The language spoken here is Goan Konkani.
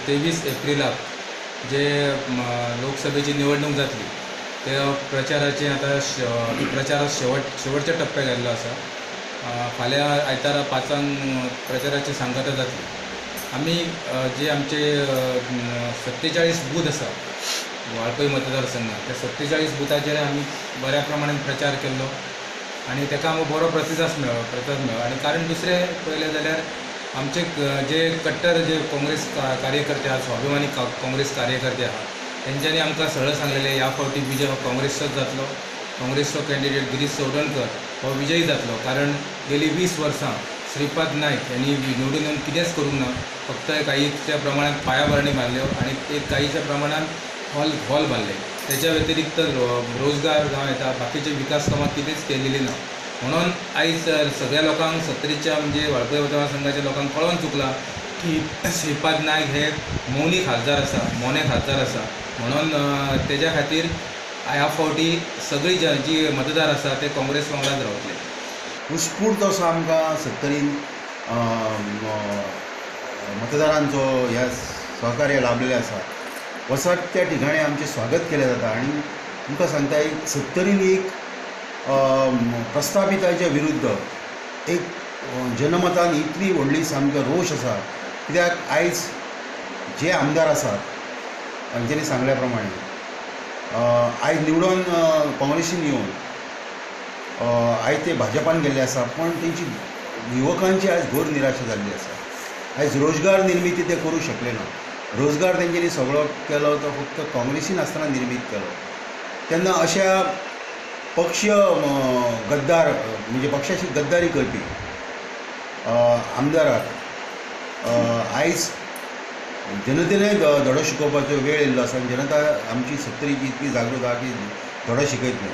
23 एप्रिलाक जे लोकसभेची निवडणूक जातली त्या प्रचाराचे आतां प्रचार शेवटच्या टप्प्याक आयिल्लो आसा. फाल्यां आयतारा 5 प्रचाराची सांगता जातली. आमी जे आमचे 47 बूथ आसा वाळपय मतदारसंघात, त्या 47 बुथाचेर आमी बऱ्या प्रमाणान प्रचार केल्लो आनी ताका आमकां बरो प्रतिसाद मेळ्ळो. आनी कारण दुसरें पळयलें जाल्यार आमचे जे कट्टर जे काँग्रेस कार्यकर्ते आहा, स्वाभिमानी काँग्रेस कार्यकर्ते आहा, तेंच्यांनी आमकां सरळ सांगलेलें ह्या फावटी विजय हो काँग्रेसचोच जातलो, काँग्रेसचो कॅन्डिडेट गिरीश चोडणकर हो विजयी जातलो. कारण गेली 20 वर्सां श्रीपाद नायक यांनी निवडून येवन कितेंच करूंक ना, फक्त काहीच्या प्रमाणात पायाभरणी बांदल्यो आनी एक काहीच्या प्रमाणात हॉल बांदले. त्याच्या व्यतिरिक्त रोजगार जावं येता बाकीचे विकास कामां कितेंच केलेली ना. म्हणून आयज सगळ्या लोकांक सत्तरीच्या म्हणजे वाळपय मतदारसंघाच्या लोकांक कळोन चुकलां की श्रीपाद नायक हे मौनी खासदार आसा, मोने खासदार आसा. म्हणून तेज्या खातीर ह्या फावटी सगळी जी मतदार आसा ते काँग्रेस वांगडाच रावतले. उत्स्फूर्त असो आमकां सत्तरीन मतदारांचो ह्या सहकार्य लाभलेलें आसा. वचत त्या ठिकाणी आमचें स्वागत केलें जाता आनी तुमकां सांगता एक सत्तरीन एक प्रस्थापिताच्या विरुद्ध एक जनमतान इतली व्हडली सामकी रोश आसा. कित्याक आयज जे आमदार आसात तांच्यांनी सांगल्या प्रमाणे आयज निवडून काँग्रेसीन येवन आयज ते भाजपान गेल्ले आसा, पण तेंची युवकांची आयज घोर निराशा जाल्ली आसा. आयज रोजगार निर्मिती ते करूं शकले ना. रोजगार तेंच्यांनी सगळो केलो तो फक्त काँग्रेसीन आसतना निर्मीत केलो. तेन्ना अशा पक्ष गद्दार म्हणजे पक्षाची गद्दारी करपी आमदाराक आयज जनतेने धडो शिकोवपाचो वेळ येयल्लो आसा. आनी जनता आमची सत्तरीची इतली जागृत आहा की धडो शिकयतले.